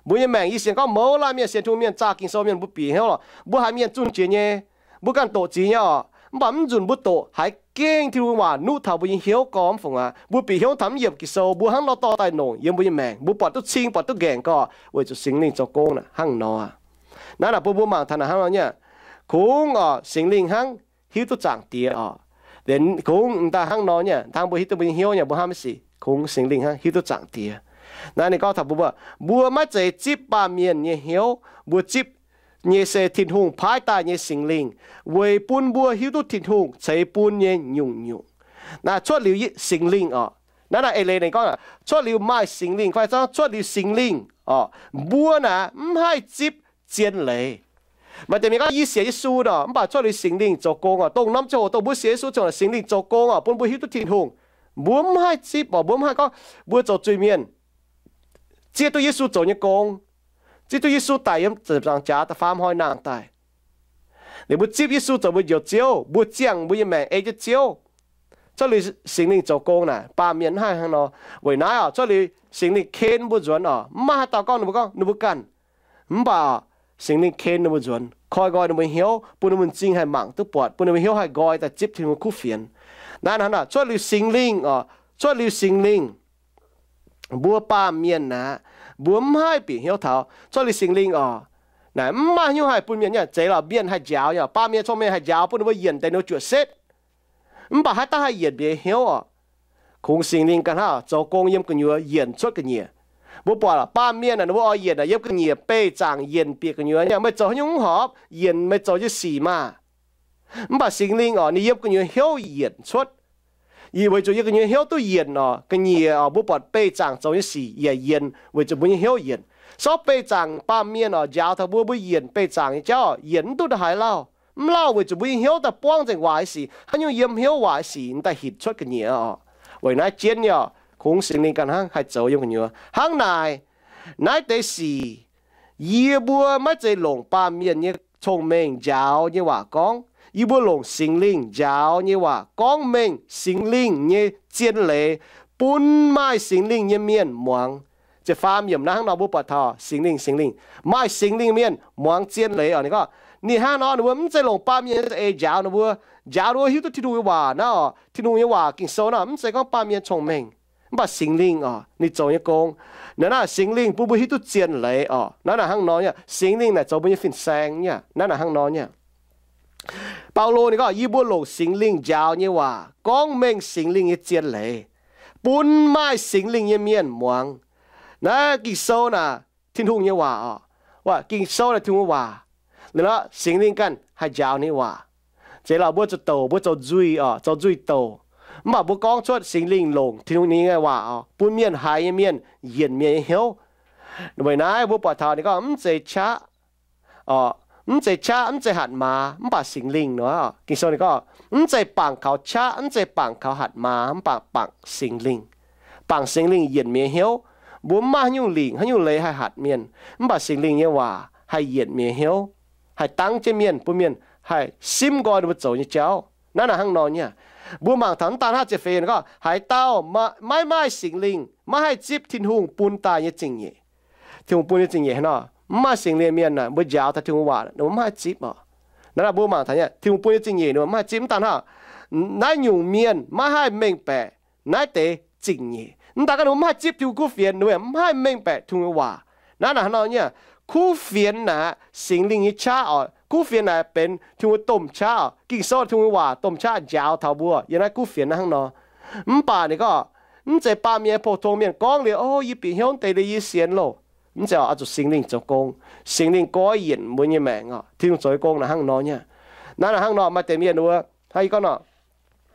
Mbuo nyei maengc yie sienx gorngv mouz laanh mienh sienx Tin-Hungh mienh, zaah Ging-Sou mienh, mbuo bieqc hnyouv lorqc, mbuo haiz mienh zunh jiex nyei, mbuo ganh doqc ziex nyei oc. Mv baac mv nzunc mbuo doqc haiz gengh Tin-Hungh nyei waac nuqv taux mbuo nyei hnyouv gormx fungc aqv. Mbuo bieqc hnyouv taux mv yiemc Ging-Sou, mbuo hnangv nor dorh daaih nongc yiem mbuo nyei maengc, mbuo buatc duqv cing, buatc duqv nqaengc gorqv, weic zuqc Singx Lingh zoux gong naaic hnangv nor aqv. Naaiv naaic bun mbuo mangc taux naaic hnangv nor nyei aqv. Kungx oc, Singx Lingh hnangv hiuv duqv Zaangc Diex oc. Kungx m'daaih hnangv nor nyei aqv, hnangv mbuo hiuv duqv mbuo nyei hnyouv nyei, mbuo hnamv maiv sic, kungx Singx Lingh hnangv hiuv duqv Zaangc Diex. Naaiv ninh gorngv taux mbuo, mbuo maiv zeiz zipv baamh mienh nyei hnyouv, mbuo zipv nyei se Tin-Hungh paaiv daaih nyei Singx Lingh, weic bun mbuo hiuv duqv Tin-Hungh ceix bun nyei nyungc-nyungc. Naaiv cuotv liuz Singx Lingh oc. Naaiv naaic eix leiz ninh gorngv, cuotv liuz maaih Singx Lingh, fai gorngv cuotv liuz Singx Lingh oc, mbuo naaic mv haih zipv zien leiz. Maaih deix mienh gorngv, yie sienx Yesu oc, mv baac cuotv liuz Singx Lingh zoux gong oc. Dongh norm ziangh hoc dongh mbuo sienx Yesu ziangh hoc Singx Lingh zoux gong oc, bun mbuo hiuv duqv Tin-Hungh, mbuo mv haih zipv oc, mbuo mv haih gorngv mbuo zoux zuiz-mienh zieqv duqv Yesu zoux nyei gong, zieqv duqv Yesu daic yiem ziepc nzaangc jaax da'faam hnoi nangh daaih. Liuz mbuo zipv Yesu zoux mbuo njoux Ziouv, mbuo ziangh mbuo nyei maengc ei jienv Ziouv. Cuotv liuz Singx Lingh zoux gong naaic, baamh mienh mv haih hnangv nor. Weic naaiv oc, cuotv liuz Singx Lingh ken mbuo nzuonx oc, mv maaih haaix dauh gorngv ninh mbuo, gorngv ninh mbuo ganh. Mv baac Singx Lingh ken ninh mbuo nzuonx, koi nqoi ninh mbuo hnyouv, bun ninh mbuo m'zing haih mangc duqv buatc, bun ninh mbuo hnyouv haih nqoi daaih zipv Tin-Hungh kuv fienx. Naaiv hnangv naaic, cuotv liuz Singx Lingh oc, cuotv liuz Singx Lingh, mbuo baamh mienh aqv, mbuo mv haih bieqc hnyouv taux. Cuotv liuz Singx Lingh oc, naaic mv maaih haaix nyungc haih bun mienh nyei, zeiz lorqc, mienh haih njaaux nyei, baamh mienh cong-mengh haih njaaux, bun ninh mbuo yienc deix ninh mbuo juoqc setv. Mv baac haaix dauh haih yienc mbuo nyei hnyouv oc? Kungx Singx Lingh ganh hnangv zoux gong yiem gu'nyuoz yienc cuotv ga'nyiec. Mbuo buatc baamh mienh naaic, ninh mbuo oix yienc naaic, yiem ga'nyiec beih zaangc yienc bieqc gu'nyuoz nyei, meih zoux haaix nyungc mv horpc, yienc meih zoux nyei sic maah! Mv baac Singx Lingh oc, ninh yiem gu'nyuoz hnyouv yienc cuotv. Weic zuqc yiem gu'nyuoz hnyouv duqv yienc oc, ga'nyiec oc, mbuo buatc beih zaangc zoux nyei sic yaac yienc weic zuqc mbuo nyei hnyouv yienc. Sortv beih zaangc baamh mienh oc, njaaux taux mbuo, mbuo yienc beih zaangc nyei jauv yienc mv duqv ndongc haaix lauh. Mv lauh weic zuqc mbuo nyei hnyouv daaih buangv nzengc waaic sic, haaix nyungc yiem hnyouv waaic sic daaih hinc cuotv ga'nyiec oc. Weic naaiv jienv nyei oc, kungx Singx Lingh ganh hnangv haih zoux yiem gu'nyuoz. Hnangv naaic, naaiv deix sic yie mbuo maiv zeiz longc baamh mienh nyei cong-mengh njaaux nyei waac gorngv. Yie mbuo longc Singx Lingh njaaux nyei waac gorngv mengh Singx Lingh nyei zien leiz, bun maaih Singx Lingh nyei mienh muangx. Ziepc faam yiemc naaiv hnangv nor mbuo buatc taux Singx Lingh, Singx Lingh, maaih Singx Lingh mienh muangx zien leiz oc. Ninh gorngv ninh hnangv nor ninh mbuo mv zeiz longc baamh mienh nyei za'eix njaaux ninh mbuo, njaaux ninh mbuo hiuv duqv Tin-Hungh nyei waac naaiv oc. Tin-Hungh nyei waac Ging-Sou naaiv mv zeiz gorngv baamh mienh cong-mengh. Mv baac Singx Lingh oc, ninh zoux nyei gong. Naaiv naaic Singx Lingh bun mbuo hiuv duqv zien leiz oc. Naaiv naaic hnangv nor nyei, Singx Lingh naaic zoux mbuo nyei fin-saeng nyei. Naaiv naaic hnangv nor nyei. Baulo ninh gorngv, yie mbuo longc Singx Lingh njaaux nyei waac gorngv mengh Singx Lingh nyei zien leiz, bun maaih Singx Lingh nyei mienh muangx. Naaiv Ging-Sou naaic Tin-Hungh nyei waac oc. Waac Ging-Sou naaic Tin-Hungh nyei waac. Liuz nor Singx Lingh ganh haih njaaux ninh nyei waac. Zeiz lorqc, mbuo zuqc douc, mbuo zoux nzuih oc, zoux nzuih douc. Mv baac mbuo gorngv cuotv Singx Lingh longc Tin-Hungh nyei waac oc, bun mienh haiz nyei mienh yienc mienh nyei hnyouv. Weic naaiv mbuo buatc taux ninh gorngv mv zeiz qaqv, mv zeiz qaqv, mv zeiz hatc maaz, mv baac Singx Lingh nor. Ging-Sou ninh gorngv, mv zeiz bangc kaux qaqv, mv zeiz bangc kaux hatc maaz, mv baac bangc Singx Lingh. Bangc Singx Lingh yienc mienh nyei hnyouv. Mbuo mv maaih haaix nyungc lingc, haaix nyungc leiz haih hatc mienh, mv baac Singx Lingh nyei waac haih yienc mienh nyei hnyouv, haih dangv jienv mienh, bun mienh haih simv nqoi ninh mbuo zoux nyei jauv. Naaiv naaic hnangv nor nyei. Mbuo mangc taux mv daan hnangv ziepc feix yiemc gorngv, haaix dauh maiv maaih Singx Lingh maiv haih zipv Tin-Hungh bun daaih nyei zingh nyeic. Tin-Hungh bun nyei zingh nyeic hnangv nor, mv maaih Singx Lingh mienh naaic, mbuo njaaux taux Tin-Hungh waac ninh mbuo mv haih zipv oc. Naaiv naaic mbuo mangc taux nyei, Tin-Hungh bun nyei zingh nyeic ninh mbuo mv haih zipv. Mv daan hnangv, naaiv nyungc mienh maiv haih mengh baeqc naaiv deix zingh nyeic. Mv daan gorngv ninh mbuo mv haih zipv Tin-Hungh kuv fienx, ninh mbuo yaac mv haih mengh baeqc Tin-Hungh nyei waac. Naaiv naaic hnangv nor nyei. Kuv fienx naaic Singx Lingh nyei qaqv oc. Kuv fienx naaic benx Tin-Hungh domh qaqv oc. Ging-Sou Tin-Hungh nyei waac domh qaqv njaaux taux mbuo yiem naaiv kuv fienx naaiv hnangv nor. Mv baac ninh gorngv, mv zeiz baamh mienh, pou-tong mienh gorngv liuz, o, yie bieqc hnyouv deix liuz yie sienx loh. Mv zeiz oc, oix zuqc Singx Lingh zoux gong. Singx Lingh goiv yienc mbuo nyei maengc oc. Tin-Hungh zoux nyei gong naaic hnangv nor nyei. Naaiv naaic hnangv nor, maaih deix mienh ninh mbuo, hnangv yie gorngv nor,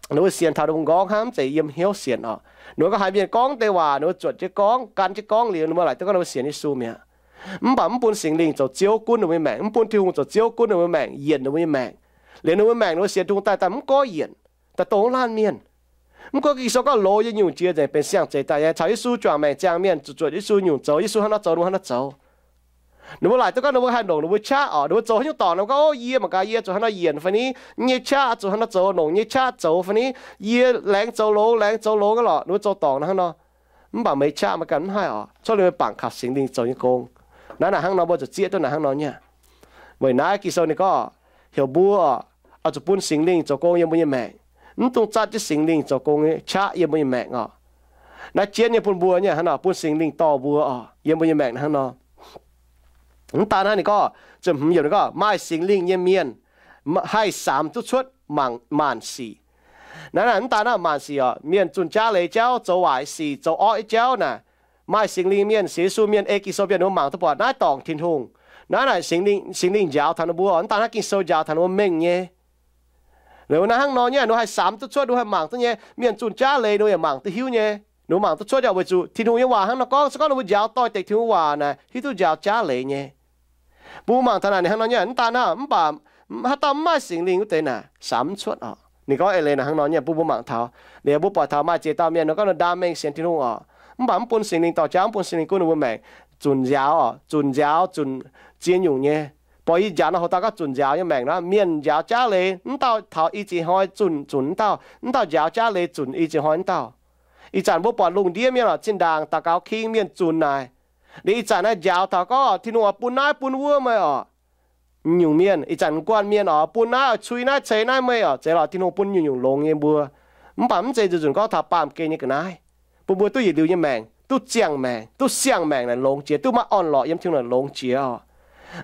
ninh mbuo sienx taux ninh mbuo nqorngv hnangv, mv zeiz yiem hnyouv sienx oc. Ninh mbuo gorngv haiz mienh gorngv deix waac, ninh mbuo zuotc jienv gorngv, gan jienv gorngv liuz, ninh mbuo laaic duqv gorngv ninh mbuo sienx Yesu mi'aqv. Mv baac mv bun Singx Lingh zoux Ziouv gunv ninh mbuo nyei maengc, mv bun Tin-Hungh zoux Ziouv gunv ninh mbuo nyei maengc, yienc ninh mbuo nyei maengc. Liuz ninh mbuo maengc ninh mbuo sienx Tin-Hungh daaih, daaih mv goiv yienc, daaih dongh laanh mienh. Mv gunv Ging-Sou gorngv loz nyei nyungc jiex nzengc benx siang-zeix daaih nyei, caux Yesu juangc maengc ziangh mienh zuqc zuotc Yesu nyungc zoux, Yesu hnangv nor zoux, ninh mbuo hnangv nor zoux. Ninh mbuo laaic duqv gorngv ninh mbuo haih longc ninh mbuo qaqv oc. Ninh mbuo zoux haaix nyungc dorngc, ninh mbuo gorngv, o, yie mangc gaax yie zuqc hnangv nor yienc fai ni, nyei qaqv zuqc hnangv nor zoux, longc nyei qaqv zoux fai ni, yie laengz zoux longx, laengz zoux longx aqv lorqc. Ninh mbuo zoux dorngc hnangv nor. Mv baac meih qaqv meih ganh mv haih oc. Cuotv liuz meih bangc kaux Singx Lingh zoux nyei gong. Naaiv naaic hnangv nor mbuo zuqc zieqv duqv naaic hnangv nor nyei. Weic naaiv Ging-Sou ninh gorngv heuc mbuo oix zuqc bun Singx Lingh zoux gong yiem mbuo nyei maengc. Mv dungx zatv jienv Singx Lingh zoux gong nyei qaqv yiem mbuo nyei maengc oc. Naaiv jienv nyei bun mbuo nyei hnangv nor, bun Singx Lingh dorh mbuo oc, yiem mbuo nyei maengc hnangv nor. Mv daan naaiv ninh gorngv, ziepc hmz yiemc ninh gorngv, maaih Singx Lingh nyei mienh haih samx duqv cuotv maanc sic. Naaiv naaic mv daan naaiv maanc sic oc, mienh zunh jaav leiz jauv, zoux waaic sic, zoux orqv nyei jauv naaic, maaih Singx Lingh mienh, sienx Yesu mienh, ei Ging-Sou mienh, ninh mbuo mangc duqv buatc naaiv dorngc Tin-Hungh. Naaiv naaic Singx Lingh, Singx Lingh njaaux taux ninh mbuo, mv daan naaiv Ging-Sou njaaux taux ninh mbuo mengh nyei. Liuz naaiv hnangv nor nyei, ninh mbuo haih samx duqv cuotv, ninh mbuo haih mangc duqv nyei. Mienh zunh jaav leiz ninh mbuo yaac mangc duqv hiuv nyei. Ninh mbuo mangc duqv cuotv yaac weic zuqc Tin-Hungh nyei waac hnangv nor gorngv. Se gorngv ninh mbuo njaaux doix-dekc Tin-Hungh waac naaic, hiuv duqv njaaux jaav leiz nyei. Bun mbuo mangc taux naaic ninh hnangv nor nyei, mv daan naaiv, mv baac haaix dauh mv maaih Singx Lingh wuov deix naaic, samx mv cuotv oc. Ninh gorngv eix leiz naaic hnangv nor nyei bun mbuo mangc taux. Liuz mbuo buatc taux maaih ziex dauh mienh nor gorngv ninh ndaam mengh sienx Tin-Hungh oc, mv baac mv bun Singx Lingh dorh jaav, mv bun Singx Lingh gunv ninh mbuo maengc, zunc nziaaux oc, zunc nziaaux, zunc ziex nyungc nyei. Borx yie njaaux nor hoc dauh gorngv zunc nziaaux nyei maengc nor, mienh njaaux jaav leiz, mv dauh taux i ziex hnoi zunc, zunc mv dauh, mv dauh njaaux jaav leiz zunc i ziex hnoi mv dauh. Ih zanc mbuo buatc lungh ndiev mienh oc, zinh ndaangc daux gaux king mienh zunc naaic. Liuz ih zanc naaiv njaaux taux gorngv Tin-Hungh oix bun naaiv bun wuov meih oc. Nyungc mienh, ih zanc guanh mienh oc, bun naaiv oix cui naaiv ceix naaiv meih oc. Zeiz lorqc, Tin-Hungh bun nyungc-nyungc longx nyei mbuo. Mv baac mv zeiz nzuqc nzunc gorngv taux baamh gen nyei ga'naaiv. Bun mbuo duqv yietc liuz nyei maengc, duqv ziangh maengc, duqv siang-maengc naaic longx jiex, duqv maiv orn-lorqc yiem Tin-Hungh naaic longx jiex oc.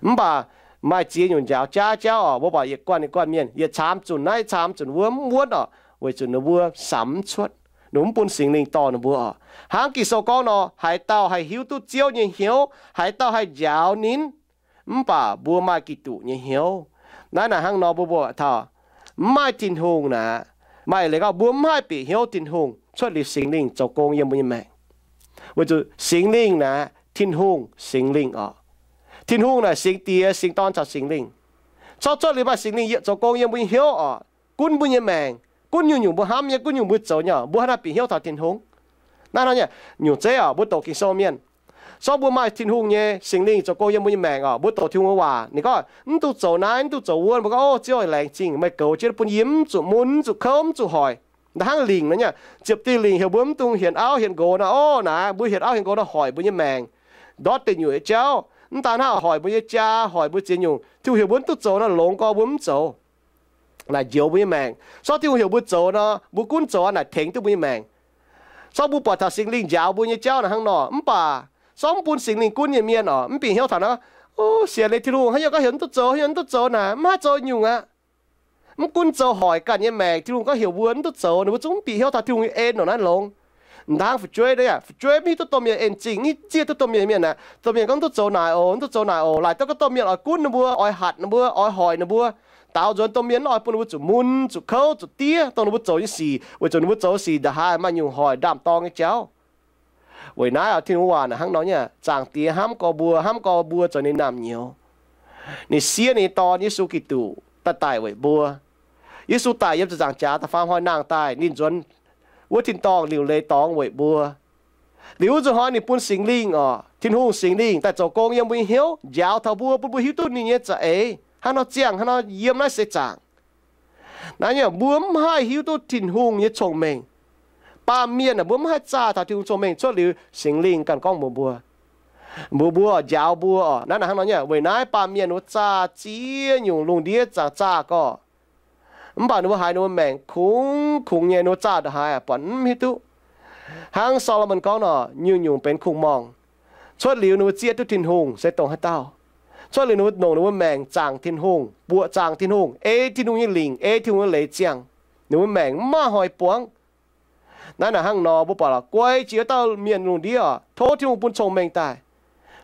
Mv baac maaih ziex nyungc njaaux jaav jauv oc, mbuo buatc yietc guanh yietc guanh mienh yietc caamx zunc naaiv caamx zunc wuov mv wuonv oc, weic zuqc ninh mbuo samx mv cuotv, ninh mbuo mv bun Singx Lingh dorh ninh mbuo oc. Hnangv Ging-Sou gorngv nor, haaix dauh haih hiuv duqv Ziouv nyei hnyouv, haaix dauh haih njaaux ninh, mv baac mbuo maaih Giduc nyei hnyouv. Naaiv naaic hnangv nor mbuo mbuoqc taux mv maaih Tin-Hungh naaic, maaih leiz gorngv mbuo mv haih bieqc hnyouv Tin-Hungh cuotv liuz Singx Lingh zoux gong yiem mbuo nyei maengc. Weic zuqc Singx Lingh naaic, Tin-Hungh Singx Lingh oc. Tin-Hungh naaic Singx Diex, Singx Dorn caux Singx Lingh. Corc cuotv liuz maaih Singx Lingh yietc zoux gong yiem mbuo nyei hnyouv oc, gunv mbuo nyei maengc, gunv nyungc-nyungc mbuo hnamv nyei, gunv nyungc mbuo zoux nyei, mbuo hnangv naaiv bieqc hnyouv taux Tin-Hungh. Naaiv hnangv nyei, nyungc zeiv oc, mbuo doqc Ging-Sou mienh, corc mbuo maaih Tin-Hungh nyei Singx Lingh zoux gong yiem mbuo nyei maengc oc, mbuo doqc Tin-Hungh nyei waac, ninh gorngv, mv dungx zoux naaiv, mv dungx zoux wuov, mbuo gorngv, o, Ziouv, laengz zingh, meih goux jienv bun yie mv zuqc mun, mv zuqc kouv, mv zuqc hoic. Nda'hnangv lingc nor nyei, ziepc diuh lingc heuc mbuo mv dungx hienx auv hienx nqox nor, o, naaiv mbuo hienx auv hienx nqox nor hoic mbuo nyei maengc, ndortv deic nyuoqc nyei jauv. Mv daan hnangv hoic mbuo nyei jaa, hoic mbuo ziex nyungc, Tin-Hungh heuc mbuo mv dungx zoux nor, longx gorx mbuo mv zoux. Naaic njoux mbuo nyei maengc. Corc Tin-Hungh heuc mbuo zoux nor, mbuo gunv zoux aqv, naaic tengx duqv mbuo nyei maengc. Corc mbuo buatc taux Singx Lingh njaaux mbuo nyei jauv naaic hnangv nor, mv baac corc mv bun Singx Lingh gunv nyei mienh oc, mv bieqc hnyouv taux naaiv, o, sienx liuz Tin-Hungh haaix nyungc gorngv heuc mv duqv zoux, haaix nyungc mv duqv zoux naaic, mv haih zoux nyungc aqv. Mv gunv zoux hoic ganh nyei maengc, Tin-Hungh gorngv heuc mbuo mv duqv zoux, ninh mbuo zungv mv bieqc hnyouv taux Tin-Hungh nyei en longc naaiv longx. M'dangv fu'jueiv, fu'jueiv mv hiuv duqv domh mienh en-zingh, mv zieqv duqv domh mienh, mienh aeqv, domh mienh gorngv mv duqv zoux naaic oc, mv duqv zoux naaic oc, laaic duqv gorngv domh mienh oix gunv ninh mbuo, oix hatc ninh mbuo, oix hoic ninh mbuo. Daaux nzuonx domh mienh oix bun ninh mbuo zuqc mun, zuqc kouv, zuqc diev dongh ninh mbuo zoux nyei sic, weic zuqc ninh mbuo zoux sic nda'haaix maaih nyungc hoic ndaamv-dorng nyei jauv. Weic naaiv oc, Tin-Hungh waac naaic hnangv nor nyei, Zaangc Diex hnamv gorx mbuo, hnamv gorx mbuo zoux ninh naamh nyouz. Ninh siev ninh nyei Dorn, Yesu Giduc, daaih daic weic mbuo. Yesu daic yiem ziepc nzaangc jaax da'faam hnoi nangh daaih, ninh nzuonx wuov tin-dorngh liuc leiz dorngx weic mbuo. Liuz wuov nzunc hnoi ninh bun Singx Lingh oc, Tin-Hungh Singx Lingh daaih zoux gong yiem mbuo nyei hnyouv, njaaux taux mbuo, bun mbuo hiuv duqv ninh nyei za'eix hnangv nor ziangh, hnangv nor yiem naaiv seix zaangc. Naaiv nyungc mbuo mv haih hiuv duqv Tin-Hungh nyei cong-mengh. Baamh mienh aah, mbuo mv haih zaah taux Tin-Hungh cong-mengh cuotv liuz Singx Lingh ganh gorngv mbuox mbuo. Mbuox mbuo, njaaux mbuo oc. Naaiv naaic hnangv nor nyei, weic naaiv baamh mienh wuov zaah ziex nyungc lungh ndiev zaangc zaah gorx. Mv baac ninh mbuo haiz ninh mbuo maengc kungx kungx nyei, ninh mbuo zaah ndongc haaix buatc mv hiuv duqv. Hnangv Saa^lo^morn gorngv nor, nyungc-nyungc benx kungx-morngh. Cuotv liuz ninh mbuo zieqv duqv Tin-Hungh se dongh haaix dauh. Cuotv liuz ninh mbuo longc ninh mbuo maengc zaangc Tin-Hungh, buoqc zaangc Tin-Hungh, ei Tin-Hungh nyei lingc, ei Tin-Hungh nyei leiz ziangh. Ninh mbuo maengc mv maaih hnoi buangv. Naaiv naaic hnangv nor, mbuo buatc lorqc, guai jiex dauh mienh lungh ndiev oc, tov Tin-Hungh bun cong-mengh daaih.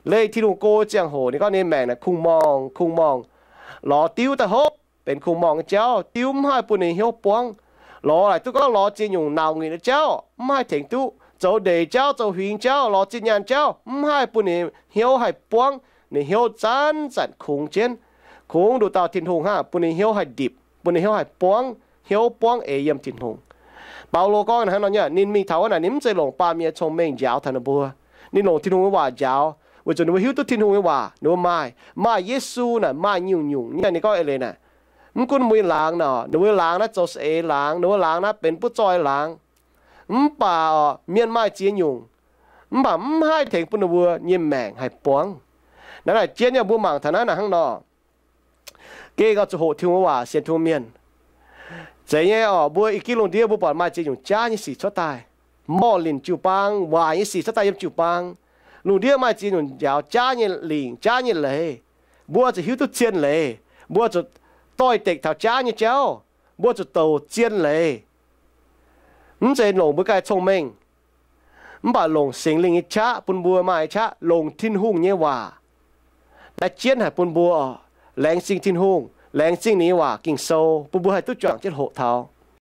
Leih Tin-Hungh go ziangh hoc ninh gorngv ninh maengc naaic kungx-morngh, kungx-morngh. Lorz diuv daaih hopv benx kungx-morngh nyei jauv, diuv mv haih bun ninh hnyouv buangv. Lorz laaic duqv gorngv lorz ziex nyungc nauc nginc nyei jauv mv haih tengx duqv. Zoux ndeic jauv, zoux huingx jauv, lorz zinh nyaanh jauv mv haih bun ninh hnyouv haih buangv. Ninh hnyouv zanc-zanc kungx jienv, kungx nduqc dauh Tin-Hungh hnangv bun ninh hnyouv haih ndipc, bun ninh hnyouv haih buangv, hnyouv buangv eix yiem Tin-Hungh. Baulo gorngv hnangv nor nyei, ninh mingh taux wuov naaic ninh mv zeiz longc baamh mienh cong-mengh njaaux taux ninh mbuo. Ninh longc Tin-Hungh nyei waac njaaux, weic zuqc ninh mbuo hiuv duqv Tin-Hungh nyei waac, ninh mbuo maaih, maaih Yesu naaic maaih nyungc-nyungc nyei. Ninh gorngv eix leiz naaic, mv gunv mbuo nyei laangz nor, ninh mbuo laangz naaiv zoux saeng-eix laangz, ninh mbuo laangz naaiv benx butv zoih laangz. Mv baac oc, mienh maaih ziex nyungc, mv baac mv haih tengx bun ninh mbuo nyei maengc haih buangv. Naaiv naaic jienv nyei mbuo mangc taux naaiv naaic hnangv nor. Gengh oix zuqc hoqc Tin-Hungh nyei waac sienx Tin-Hungh mienh. Zeiz nyei orqc, mbuo i gin lungh ndiev mbuo buatc maaih ziex nyungc jaav nyei sic cuotv daaih. Morh linc jiu-baang, waaic nyei sic cuotv daaih yiem jiu-baang. Lungh ndiev maaih ziex nyungc njaaux jaav nyei lingc, jaav nyei leiz. Mbuo zuqc hiuv duqv zien leiz. Mbuo zuqc doix-dekc taux jaav nyei jauv. Mbuo zuqc douc zien leiz. Mv zeiz longc mbuo ganh cong-mengh, mv baac longc Singx Lingh nyei qaqv bun mbuo maaih qaqv longc Tin-Hungh nyei waac naaiv jienv haic bun mbuo. Laengz zingh Tin-Hungh, laengz zingh ninh nyei waac Ging-Sou bun mbuo haih duqv juangc jienv hoqc taux.